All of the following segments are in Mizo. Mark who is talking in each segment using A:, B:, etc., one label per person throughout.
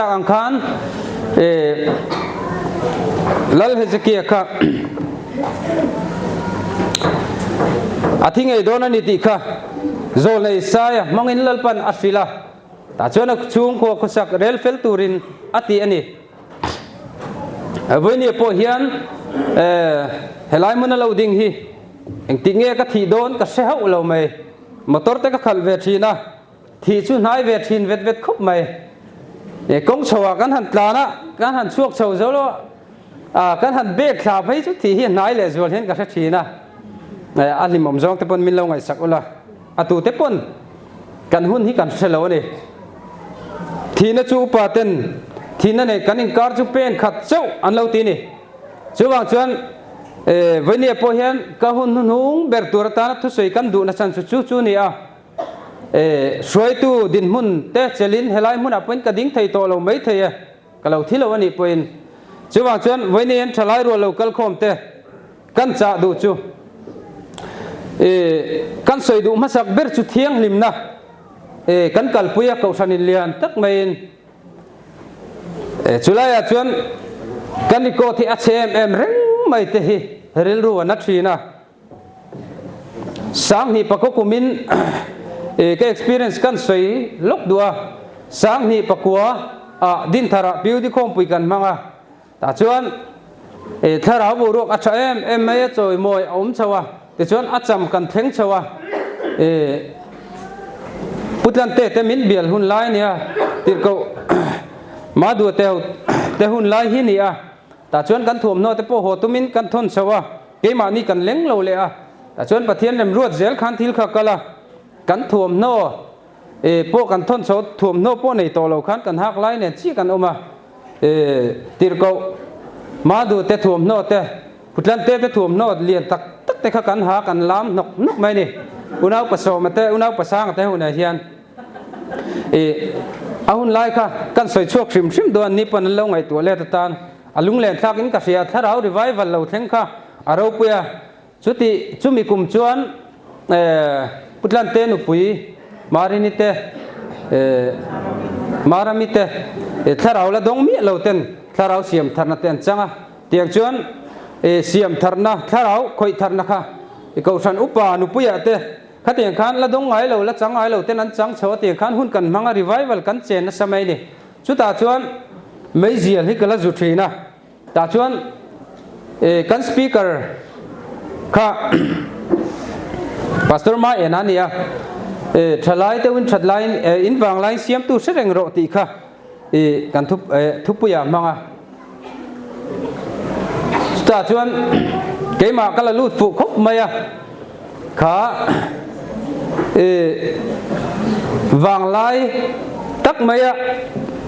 A: Ang khan Lal Hezekia kha a thi ngei dawn a ni tih kha Zawlnei Isaia hmangin Lalpan a hrilh a, tah chuan a chhungkhua khawsak rel fel turin a ti a ni. Vawinia pawh hian helai hmun a lo ding hi engtik nge ka thih dawn ka hre hauh lo mai. Motor te ka khalh ve thin a. Thih chu hnai ve thin vet vet khawp mai. Kawng chho ah kan han tlan a, kan han chhuak chho zo lo a, kan han bek thla phei chu thih hi hnai leh zual hian ka hre thin a. A hlimawm zawng te pawn min lo ngaihsak ula, a tu te pawn kan hun hi kan hre lo a ni. Thihna chu upa ten thihna nei kan inkar chu pen khat chauh an lo ti a ni. Chuvang chuan Vawini pawh hian ka hun hnuhnung ber tur atana thusawi kan duhna chhan chu chu chu ni a. Hruaitu dinhmun te chelin helai hmunah pawhin ka ding thei tawh lo mai thei e, ka lo thi lo a nih pawhin. Chuvang chuan vawiin an thalai rual lo kalkhawm te kan chah duh chu kan sawi duh hmasak ber chu thianghlimna kan kalpui a kohhran in lian tak maiin chulaiah chuan kan record hi a chhe em em reng mai te hi rilru a na thin a. Sanghnih pakua kumin ka experience kan sawi lawk duh a, Sanghnih pakua ah Dintharah PUD khawmpui kan hmang a, tah chuan thlarau boruak a tha em em mai a, chawimawi a awm chho a, tichuan a cham kan thleng chho a, Putlante te min bial hun lai a nia, tirhkoh Madua te ho te hun lai hi ni a, tah chuan kan thuamhnaw te pawh haw tumin kan thawn chho a. Keimahni kan leng lo leh a, tah chuan Pathian remruat zel khan thil kha kal a, kan thuamhnaw e pawh kan thawn chho, thuamhnaw pawh nei tawh lo khan kan hak lai nen chiah kan awm a, e tirhkoh Madu te thuamhnaw te, Putlante te thuamhnaw lian tak tak te kha kan ha kan lam hnawk hnawk mai a ni. Unau Pasawma te, Unau Pasanga te hunah hian e a hun lai kha kan sawi chhuak hrim hrim dawn ni pawn an lo ngaihtuah let atan. A lunglen thlak in ka hria, thlarau revival lo thleng kha a ropui a, chuti chumi kum chuan Putlante nupui Marini te, Marami te thlarau la dawng miah lo ten thlarau siam tharna te an chang a, tiang chuan siam tharna thlarau khawih tharna kha Kohhran upa nupuiah te khatiang khan la dawng ngai lo la chang ngai lo ten an chang chho a, tiang khan hun kan hmang a revival kan chen nasa mai a ni. Chutah chuan meizial hi ka la zu thin a, tah chuan kan speaker kha Pastor Ma En a ni a, thalai deuhin that laiin in vang laiin siamtu hre reng rawh tih kha kan thupuiah hmang a. Chutah chuan keimah ka la lut fuh khawp mai a, kha vanglai tak maia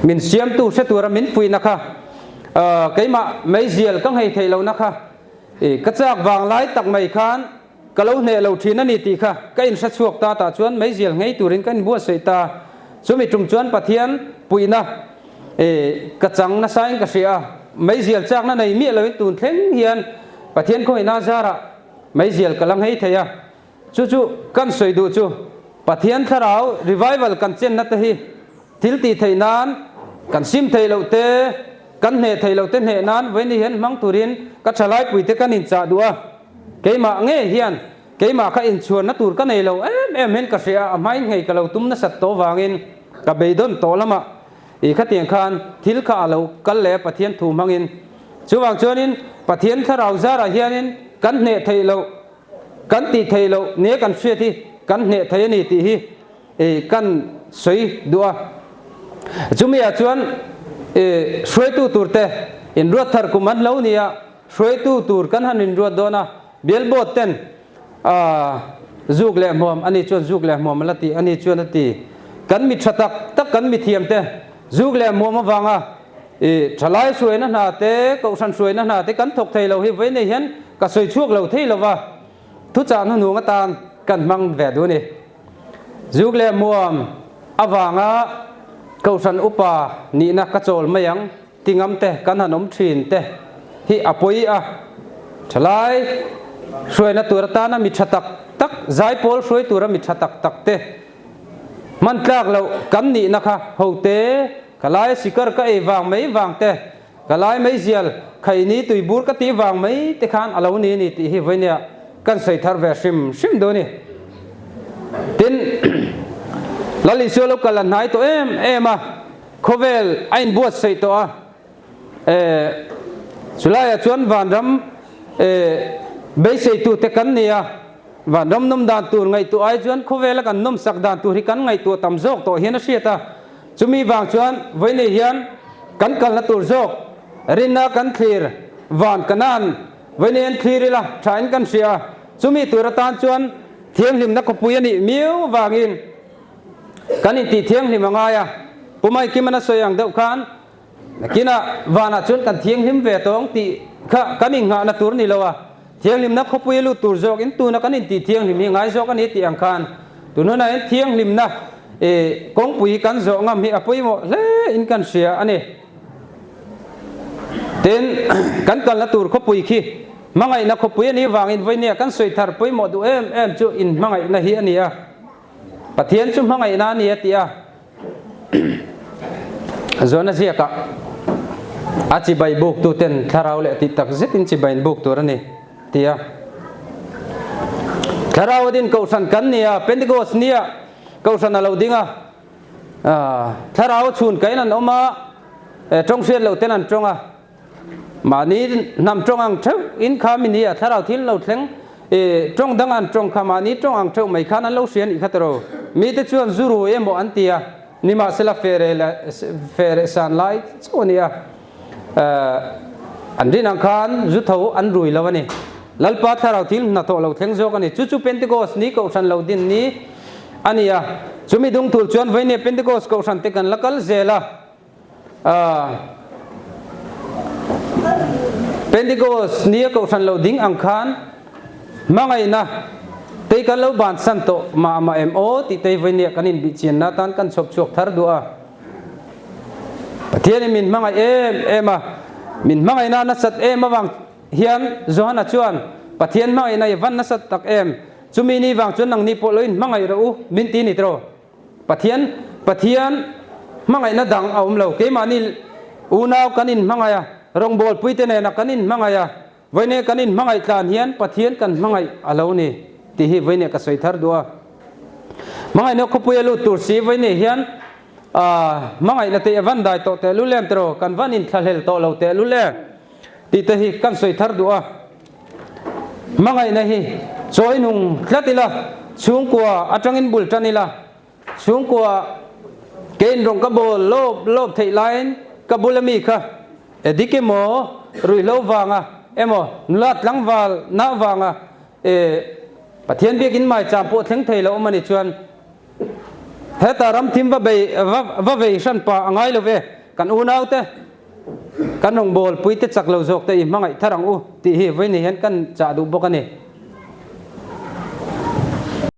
A: min siamtu hre tura min fuihna kha keimah meizial ka nghei theih lohna kha ka chak vanglai tak mai khan Ka lo hneh lo thin a ni tih kha ka inhre chhuak ta tah chuan meizial nghei turin ka inbuatsaih ta. Chumi tum chuan Pathian puihna ka chang nasain ka hria a, meizial chakna nei miah loin tun thleng hian Pathian khawihna zarah meizial ka la nghei thei a. Chu chu kan sawi duh chu Pathian thlarau revival kan chenna te hi thil tih theih nan kan sim theih loh te, kan hneh theih loh te hneh nan vawiin hian hmang turin ka thalai puite kan inchah duh a. Keimah nge hian keimah kha inchhuanna tur ka nei lo em em hian ka hria a, a hmain nghei ka lo tum nasat tawh vangin ka beidawn tawh lamah i khatiang khan thil kha a lo kal leh a Pathian thu hmangin. Chuvang chuanin Pathian thlarau zarah hianin kan hneh theih loh, kan tih theih loh nia kan hriat hi kan hneh thei a ni tih hi i kan sawi duh a. Chumiah chuan i hruaitu turte inruat thar kum an lo ni a, Hruaitu tur kan han inruat dawn a, Bialbawt ten zuk leh hmuam ani chuan zuk leh hmuam a la ti ani chuan a ti. Kan mi tha tak tak kan mithiam te zuk leh hmuam avanga i thalai hruaina hna te, kohhran hruaina hna te kan thawk thei lo hi vawi nei hian ka sawi chhuak lo thei lo va, thuchah hnuhnung atan kan hmang ve duh a ni. Zuk leh hmuam avanga kohhran upa nihna ka chawl mai ang. Tingam te kan han awm thin te hi a pawi a, thalai hruaina tur atana mi tha tak tak, zaipawl hruai tura mi tha tak tak te hman tlak loh kan nihna kha ho te Ka laia sikar ka ei vang mai vang te, ka lai meizial khaini tuibur ka tih vang mai te khan a lo ni a ni tih hi vawinia kan sawi thar ve hrim hrim dawn a ni. Tin, Lal Isua lo kal a hnai tawh em em a, khawvel a inbuatsaih tawh a, eh, chulaiah chuan vanram eh, beiseitute kan ni a, vanram nawm dan tur ngaihtuah ai chuan khawvela kan nawmsak dan tur hi kan ngaihtuah tam zawk tawh hian a hriat a. Chumi vang chuan vawiinei hian kan kalna tur zawk rinna kan thlir van Kanan vawiinei an thlir ila thain kan hria a, chumi tur atan chuan thianghlimna khawpui a nih miau vangin kan intih thianghlim a ngai a, Pu Maikimana sawi ang deuh khan Nakinah vanah chuan kan thianghlim ve tawng tih kha kan inghahna tur ni lo a, thianghlimna khawpui a lut tur zawk in tuna kan intih thianghlim hi ngai zawk a ni tih ang khan tun hunah hian thianghlimna kawngpui kan zawh ngam hi a pawimawh hle in kan hria a ni. Tin, kan kalna tur khawpui khi hmangaihna khawpui a nih vangin vawinia kan sawi thar pawimawh duh em em chu inhmangaihna hi a ni a, Pathian chu hmangaihna a ni a ti a. Zawhna ziakah a chibai buktu ten thlarau leh tih tak zetin chibai in buk tur a ni ti a. Thlarau a din kohhran kan ni a, Pentecost nia kohhran a lo ding a, thlarau a chhun kain an awm a, tawng hriat loh ten an tawng a. Mahni hnam tawng ang theuh in kha mi nia thlarau thil lo thleng i tawng dang an tawng kha mahni tawng ang theuh mai khan an lo hria nih kha tawh mi te chuan zu rui emaw an ti a nimahsela fere leh fere san lai chauh a ni a an rin ang khan zu tho an rui lo a ni Lalpa thlarau thil hnathawh lo thleng zawk a ni chu chu Pentecost ni kohhran lo din ni a ni a chumi dungthul chuan vawinia Pentecost kohhran te kan la kal zel a. Pentecost nia kohhran lo ding ang khan hmangaihna tei kan lo bansan tawh mah mah em aw tih tei vawinia kan inbihchianna atan kan chhawp chhuak thar duh a. Pathianin min hmangaih em em a, min hmangaihna nasat em avang hian Johana chuan Pathian hmangaihna i van nasat tak em, chumi ni vang chuan nangni pawh lo inhmangaih rawh u min ti ni tiraw? Pathian, Pathian hmangaihna dang a awm lo. Keimahni unau kan inhmangaih a, rawngbawlpuite nena kan inhmangaih a, vawiin kan inhmangaih tlan hian Pathian kan hmangaih a lo ni tih hi vawiin ka sawi thar duh a. Hmangaihna khawpui a lut tur si vawiin hian hmangaihna te a van dai tawh tehlul em tiraw, kan van inthlahlel tawh lo tehlul em tih te hi kan sawi thar duh a. Hmangaihna hi chawi nung tlat ila, chhungkua atangin bul tan ila, chhungkua kein rawng ka bawl lawp lawp theih laiin ka bula mi kha edik emaw ruihhlo vanga emaw nula tlangval nah vanga e Pathian biakin maicham pawh thleng thei lo awm a nih chuan heta ramthim va bei va vei hranpa a ngai lo ve kan unaute. Kan rawngbawlpui te chak lo zawk te i hmangaih thar ang u tih hi vawiin hian kan chah duh bawk a ni.